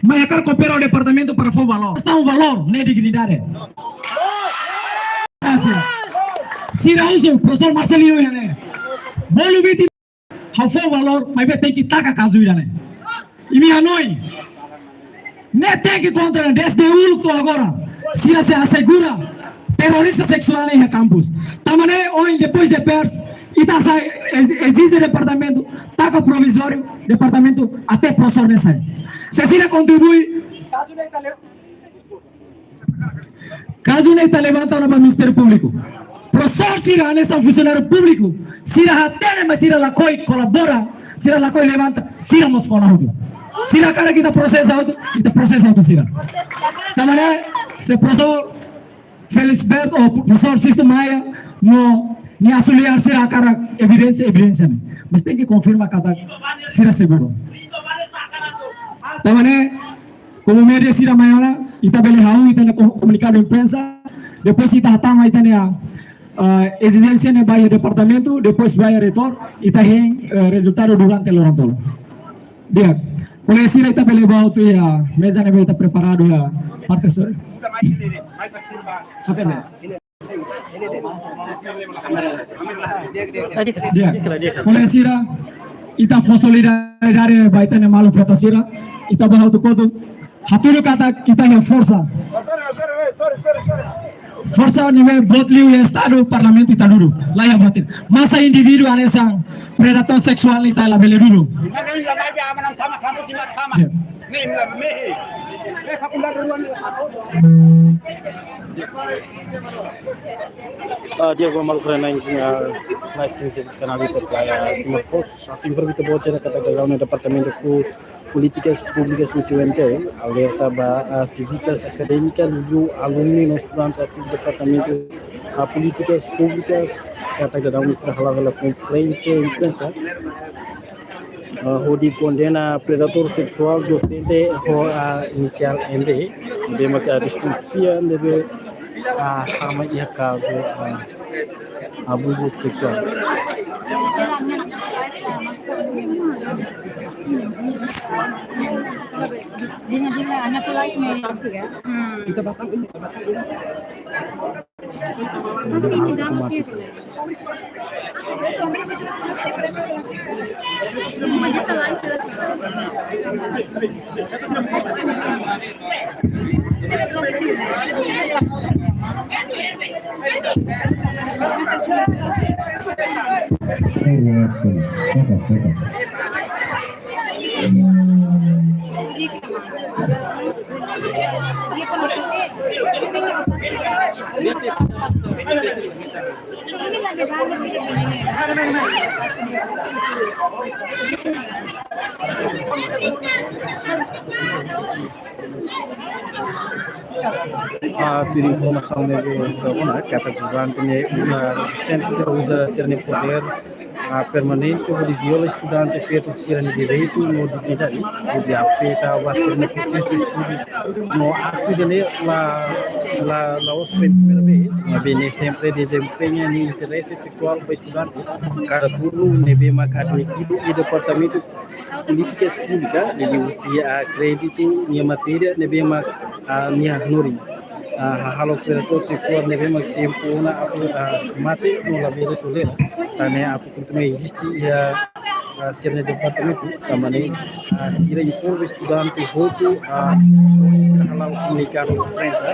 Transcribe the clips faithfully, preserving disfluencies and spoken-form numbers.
Mai hakarak koopera ho departamentu para fó valór. Kestaun valór, ne'e dignidade. Asin. Sira husu, profesór Marcelino iha ne'e. Bolu biti ha'u fó valór, maibé tenke taka kazu ida-ne'e. Imi hanoin. Ne'e tenke kontra, dezde uluk to'o agora. Sira sei asegura terrorista seksuál iha kampus. Tanba ne'e ohin depois de pers, ita sei ez-, ezije departamentu, taka provizóriu, departamentu até profesór ne'e sai. Se sira kontribui, kazu ne'e ita levanta ona ba Ministériu Públiku. Profesór sira hanesan funsionáriu públiku, sira hatene maibé sira lakohi kolabora, sira lakohi levanta, sira mós kona hotu. Sira hakarak ita prosesa hotu, ita prosesa hotu sira. Tanba ne'e, se profesór Felisberto ou profesór Sisto Maia, no, nia auxiliár sira hakarak evidénsia, evidénsia ne'e. Mas tenke konfirma katak sira seguru. Tanba ne'e, komu média sira mai ona, ita bele hahú ita-nia ko-, komunikadu imprensa, depois ita hatama ita-nia, ah, ezijénsia ne'e ba iha departamentu, depois ba iha reitór, ita hein, eh, rezultadu durante loron tolu. Di'ak, kolega sira ita bele bá hotu iha meza ne'ebé ita preparadu iha parte sore. Só que Di'ak, kolega sira, ita fó solidariedade ba ita-nia maluk preta sira, ita bá hotu kotuk, hatudu katak ita iha forsa. Forsa ne'ebé boot liu iha Estadu, Parlamentu ita dudu, la iha batin. Masa indivíduu hanesan predadór seksuál ne'e ita labele dudu. Di'ak. Ah, di'ak, maluk rona iha, ah, live stream iha kanál YouTube, ah, Timor Post, atu informa ita-boot sira katak daudaun ne'e Departamentu Polítikas Públikas husi U N T alerta ba, ah, sivitas akadémika, liuliu alumni no estudante atu departamentu, ah, polítikas públikas, katak daudaun ne'e sira hala'o hela konferénsia imprensa, ah, hodi kondena predadór seksuál dosente ho, ah, inisiál M B, ne'ebé maka deskonfia ne'ebé, ah, tama iha kazu, ah, abuzu seksuál. Ita batam ini, ita batam ini. Ah, tuir informasaun ne'ebé ita rona, katak durante ne'e, ah, dosente sira uza sira-nia podér, ah, permanente hodi viola estudante feto sira-nia direitu no dignidade, hodi afeta ba sira-nia prosesu estudu. No aktu ida-ne'e la, la, la'ós foin primeira vez, maibé ne'e sempre dezempeña nia interese seksuál ba estudante, kada turnu ne'ebé maka admitidu iha Departamentu Polítikas Públikas, ne'ebé husi, ah, kréditu nia matéria ne'ebé mak, ah, nia hanorin. Ah, hahalok predadór seksuál ne'ebé mak tempu ona atu, ah, mate no labele tolera. Tan ne'e atu kontinua eziste iha, ah, sira-nia departamentu, tanba ne'e, ah, sira informa estudante hotu, ah, sira hala'o komunikadu imprensa,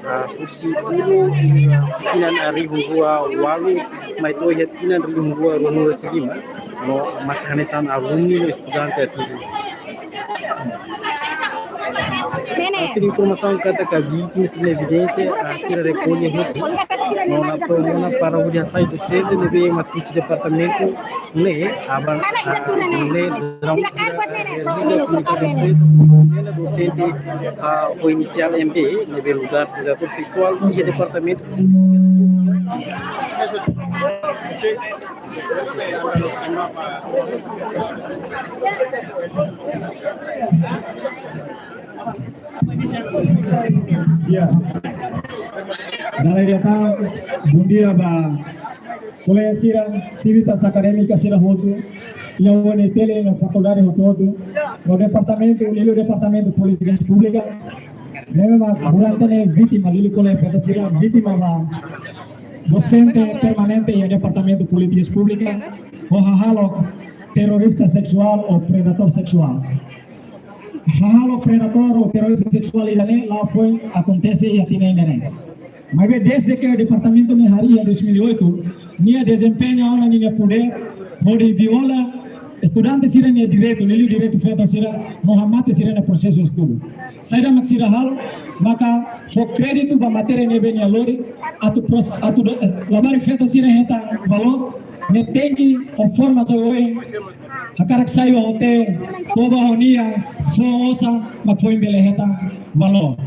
ah, husi uluk, ah, husi tinan, ah, rihun rua ualu, mai to'o iha tinan rihun rua ruanulu resin lima, no maka hanesan alumni no estudante atu. Ne'e ne'e. Tuir informasaun katak vítima sira-nia evidénsia, ah, sira rekolla hotu. No la promona para hodi hasai dosente ne'ebé mak husi departamentu ne'e, aban, ah, ne'e, durante sira, ah, realiza komunikadu imprensa, kondena dosente, ah, ho inisiál M B, ne'ebé lugar predadór seksuál iha departamentu. Ya. Dala ida tan, bondia ba kolega sira, sivitas akadémika sira hotu. iha U N T L, iha fakuldade hotu-hotu, no departamentu, liuliu departamentu polítika públika, ne'ebé mak durante ne'e vítima, liuliu kolega feto sira vítima ba dosente permanente iha departamentu polítika públika, ho hahalok terrorista seksuál ou predadór seksuál. Hahalok predadór ou terrorista seksuál ida-ne'e la foin akontese iha tinan ida-ne'e. Maibé desde ke departamentu ne'e harii iha dois mil e oito, nia dezempeña ona nia podér hodi viola estudante sira-nia direitu, liuliu direitu feto sira, no hamate sira-nia prosesu estudu. Saida mak sira halo, maka fó kréditu ba matéria ne'ebé nia lori, atu pros-, atu do-, eh, labarik feto sira hetan valór, ne'e tenke ho forma oioin, hakarak sai ba hotel, toba ho nia, fó osan, mak foin bele hetan valór.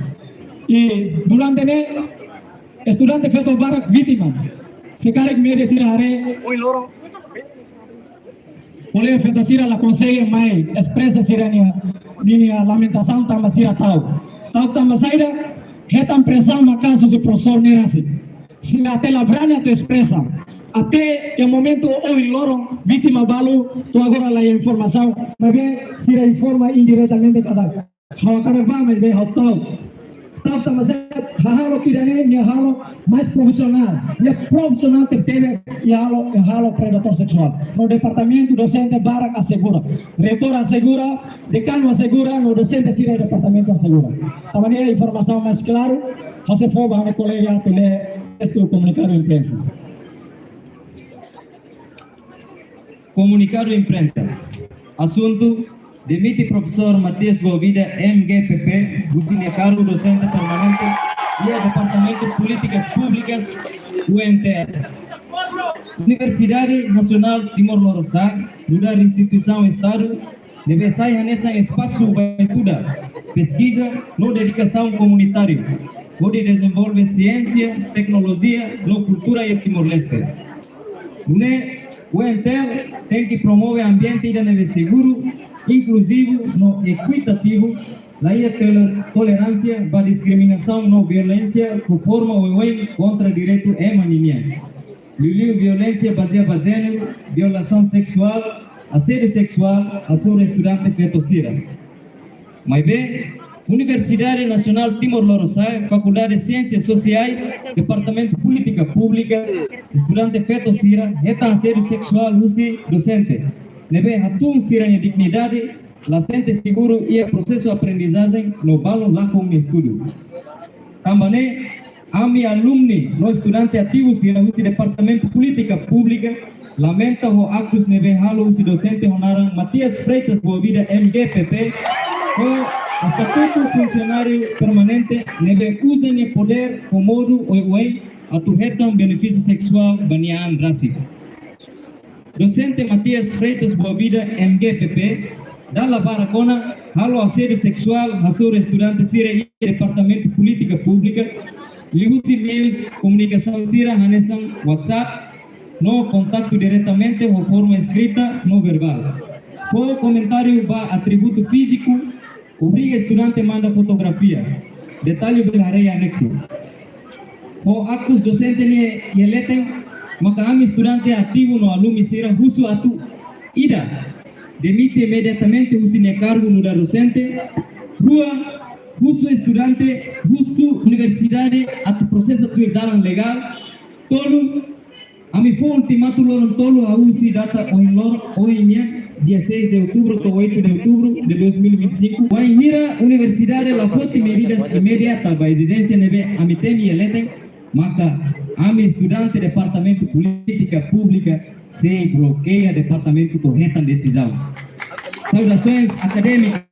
I durante ne'e, estudante feto barak vítima. Se karik média sira haree, kolega feto sira la konsege mai espresa sira-nia, ninia lamentasaun tanba sira ta'uk. Ta'uk tanba saida, hetan presaun maka'as husi profesór ne'e rasik. Sira até la brani atu espresa. Até iha momentu ohin loron, vítima balu, to'o agora la iha informasaun. Maibé sira informa indiretamente katak ha'u hakarak bá, maibé ha'u ta'uk. Ta'uk tanba sá, hahalok ida-ne'e, nia halo mais profisionál. Nia profisionál tebetebes, nia halo, nia halo predadór seksuál. No departamentu dosente barak asegura. Reitór asegura, dekanu asegura, no dosente sira departamentu asegura. Tanba ne'e informasaun mais klaru, ha'u sei fó ba ha'u-nia kolega atu lee testu komunikadu imprensa. Komunikadu imprensa. Asuntu: demite profesór Matias Boavida, M G P P, husi nia kargu dosente permanente iha Departamentu Polítikas Públikas, U N T L. Universidade Nasionál Timor Lorosa'e, nu'udar instituisaun Estadu, ne'ebé sai hanesan espasu ba estuda, peskiza, no dedikasaun komunitáriu, hodi dezenvolve siénsia, teknolojia, no kultura iha Timor-Leste. Nune'e, U N T L tenke promove ambiente ida ne'ebé seguru, inkluzivu, no ekuitativu, la iha toler-, toleránsia ba diskriminasaun no violénsia ho forma oioin kontra direitu ema ninian. Liuliu violénsia bazeia ba jéneru, violasaun seksuál, asédiu seksuál, hasoru estudante feto sira. Maibé, Universidade Nasionál Timor Lorosa'e, Fakuldade Siénsias Sosiais, Departamentu Polítika Públika, estudante feto sira hetan asédiu seksuál husi dosente, ne'ebé hatún sira-nia dignidade, la sente seguru iha prosesu aprendizajen no balun lakon nia estudu. Tanba ne'e, ami alumni no estudante ativu sira husi Departamentu Polítika Públika lamenta ho aktus ne'ebé halo husi dosente ho naran Matias Freitas Boavida, M G P P, ho estatutu funsionáriu permanente, ne'ebé uza nia podér ho modu oioin atu hetan benefísiu seksuál ba nia an rasik. Dosente Matias Freitas Boavida, M G P P, dala barak ona halo asédiu seksuál hasoru estudante sira iha Departamentu Polítika Públika, liuhusi meius komunikasaun sira hanesan WhatsApp, no kontaktu diretamente ho forma eskrita no verbál. Fó komentáriu ba atributu fíziku, obriga estudante manda fotografia. Detallu bele haree aneksu. Ho aktus dosente nia iha leten, maka ami estudante ativu no alumni sira husu atu: ida, demite imediatamente husi nia kargu nu'udar dosente. Rua, husu estudante, husu universidade atu prosesa tuir dalan legál. Tolu, ami fó ultimatu loron tolu hahú husi data ohin loron, ohin nian, dia seis de outubro to'o oito de outubro de dois mil e vinte e cinco. Wainhira universidade la foti medidas imediatas ba ezijénsia ne'ebé ami temi iha leten, maka ami estudante Departamentu Polítika Públika sei blokeia departamentu to'o hetan desizaun. Saudações académicas.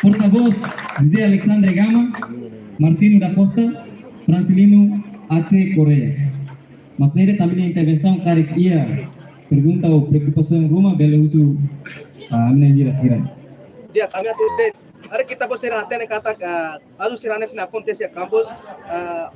Portavós José Alexandre Gama, Martino da Costa, Francilino H. Correia. Matéria tanba nia intervensaun, karik iha pergunta ou preokupasaun ruma, bele husu, ah, ami-nia hira-hira. Di'ak, ami atu se, ari ita-boot sira hatene katak, ah, kazu sira-ne'e sei akontese iha kampus, ah,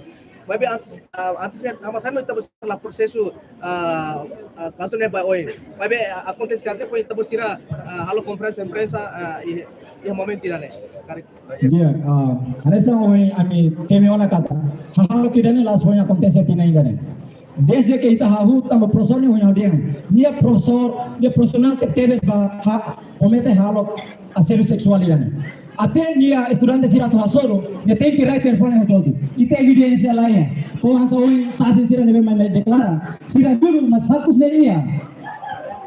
maibé antes, ah, antes ne'e, ah, mas ita-boot sira la prosesu, ah, ah, kazu ne'e ba oin. Maibé, ah, akontese katak foin ita-boot sira, ah, halo konferénsia imprensa, ah, iha, iha momentu ida-ne'e. Karik. Di'ak, ah, hanesan ohin ami temi ona katak hahalok ida-ne'e la'ós foin akontese tinan ida-ne'e. Desde ke ita hahú tanba profesór ne'e ohin ha'u dehan, nia profesór, nia profisionál tebetebes ba ha-, komete hahalok asédiu seksuál ida-ne'e. Até nia estudante sira atu hasoru, nia tenke rai telefone hotu-hotu. Ita evidénsia la iha. To'o hanesan ohin sasin sira ne'ebé mai deklara, sira dulu, mas faktus ne'e iha.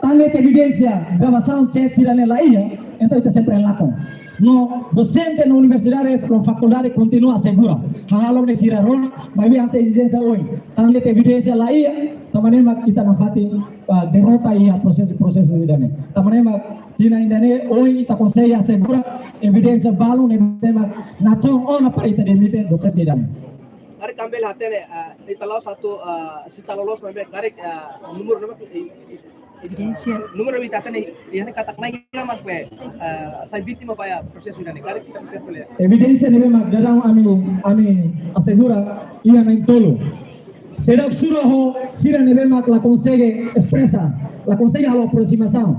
Tanba ita evidénsia, gravasaun chat sira-ne'e la iha, entaun ita sempre lakon. No dosente no universidade no fakuldade kontinua asegura hahalok ne'e sira rona, maibé hanesan ezijénsia ohin. Tanba ita evidénsia la iha, tanba ne'e mak ita nafatin, ah, derrota iha prosesu, prosesu ida-ne'e. Tanba ne'e mak tinan ida-ne'e ohin ita konsege asegura evidénsia balu ne'ebé mak natoon ona para ita demite dosente ida-ne'e. Karik ami bele hatene, ah, ita la'ós atu, ah, sita loloos, maibé karik, ah, númeru ne'ebé, eh, eh, evidénsia. Númeru ne'ebé ita hatene, iha ne'e katak na'in hira mak, eh, ah, sai vítima ba iha prosesu ida-ne'e, karik ita bisa ko'alia. Evidénsia ne'ebé mak daudaun ami, ami asegura iha na'in-tolu. Seidauk sura ho sira ne'ebé mak la konsege espresa, la konsege halo aproximasaun.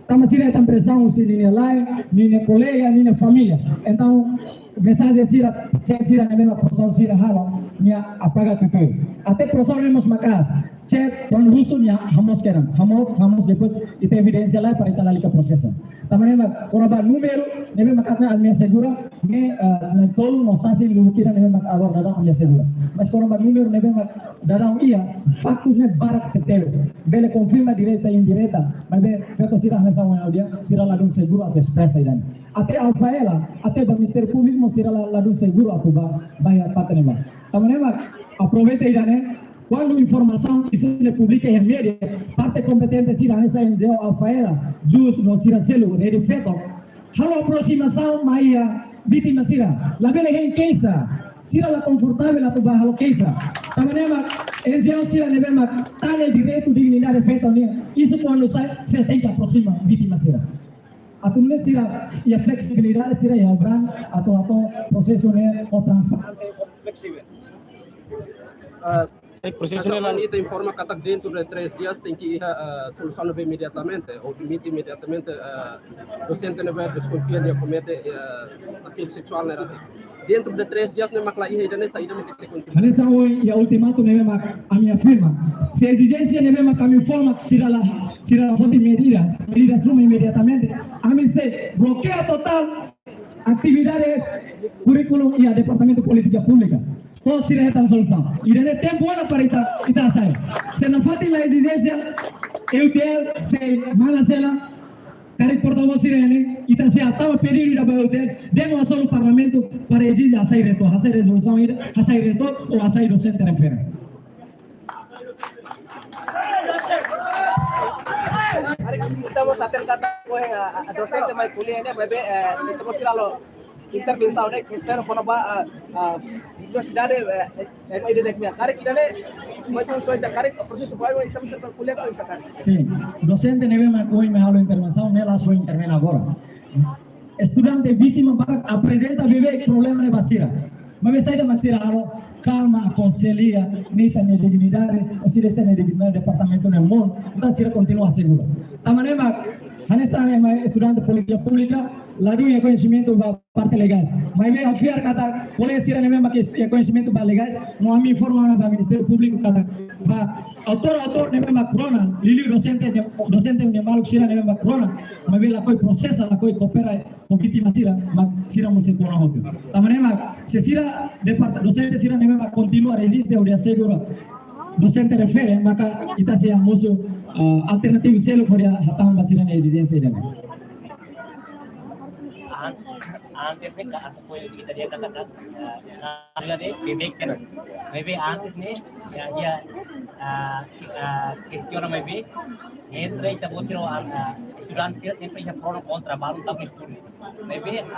Tanba sira hetan presaun husi ninia lae, ninia kolega, ninia família. Entaun, mensajen sira, chat sira ne'ebé mak profesór sira halo, nia apaga tutuir. Até profesór ne'e mós maka'as, chat, kuandu husu nia hamoos kedan, hamoos, hamoos, depois ita evidénsia lai para ita lalika prosesa. Tanba ne'e mak, kona-ba númeru ne'ebé mak katak ami asegura, ne'e, eh, na'in-tolu no sasin lubuk ida ne'ebé mak agora daudaun ami asegura. Mas kona-ba númeru ne'ebé mak daudaun iha, faktus ne'e barak tebetebes. Bele konfirma direta, indireta, maibé feto sira hanesan ohin ha'u dehan, sira ladún seguru atu espresa ida-ne'e. Até Alfaela, até ba Ministériu Públiku mós sira la, ladún seguru atu bá, bá iha parte ne'ebá. Tanba ne'e mak, aproveita ida-ne'e, kuandu informasaun sira-ne'e publika iha média, parte kompetente sira hanesan N G O Alfaela, jus no sira seluk, Rede Feto, halo aproximasaun mai iha vítima sira. Labele hein keixa. Sira la konfortavel atu bá halo keixa. Tanba ne'e mak N G O sira ne'ebé mak tane direitu dignidade feto nian. Isu kuandu sai, sira tenke aproxima vítima sira. Atu nune'e sira iha fleksibilidade sira iha obran atu, atu prosesu ne'e ho transparente, ho fleksivel. Ah, Eh, prosesu ne'e katak la ita informa katak dentro de três dias tenke iha, eh, solusaun ne'ebé imediatamente, ou demite imediatamente, eh, dosente ne'ebé deskonfia nia komete, eh, asédiu seksuál ne'e rasik. Dentro de três dias ne'e mak la iha ida-ne'e, saida mak tenke ser kontinua. Hanesan ohin iha ultimatum ne'ebé mak ami afirma. Se ezijénsia ne'ebé mak ami informa sira la, sira la foti medidas, medidas ruma imediatamente, ami sei blokeia totál atividade kurríkulu iha Departamentu Polítika Públika. To'o sira hetan solusaun. Ida-ne'e tempu ona para ita, ita sai. Se nafatin la ezijénsia, E U T L sei mana sela, karik portavós sira ne'e, ita sei hatama pedidu ida ba E U T L, demo hasoru Parlamentu para ezije hasai reitór, hasai rezolusaun ida, hasai reitór ou hasai dosente refere. Karik ita mós hatene katak, eh, a, a dosente mai ko'alia ne'e, maibé, eh, ita mós sira halo intervensaun ne'e, espera kona-ba, ah, ah, universidade, eh, eh, M I D D K nian. Karik ida-ne'e, mais un soja, karik prosesu ba, ita mós sira ko'alia karik. Sin, dosente ne'ebé mak ohin mai halo intervensaun, ne'e la só intervene agora. Estudante vítima barak aprezenta beibeik problema ne'e ba sira. Maibé saida mak sira halo, kalma, akonselha, ne'e ita-nia dignidade, ou sira ita-nia dignidade departamentu ne'e monu, entaun sira kontinua asegura. Tanba ne'e mak, hanesan ema estudante polítika públika, ladún iha koñesimentu ba parte legais. Maibé ha'u fiar katak, kolega sira ne'ebé mak iha koñesimentu ba legais, no ami informa ona ba Ministériu Públiku katak, ba autór, autór ne'ebé mak rona, liuliu dosente, dosente nia maluk sira ne'ebé mak rona, maibé lakohi prosesa, lakohi koopera ho vítima sira, mak sira mós sei kona hotu. Tanba ne'e mak, se sira depart-, dosente sira ne'ebé mak kontinua reziste hodi asegura dosente refere, maka ita sei hamosu, ah, alternativu seluk hodi hatán ba sira-nia ezijénsia ida-ne'e. An-, antes ne'e ka, asa ko'alia ita dehan katak, ah, ah, ida-ne'e beibeik kedas. Maibé antes ne'e, iha, iha, ah, ah, kestiona maibé, entre ita-boot sira, ah, ah, estudante sira sempre iha pro no kontra, balu tanba estudu. Maibé, ah,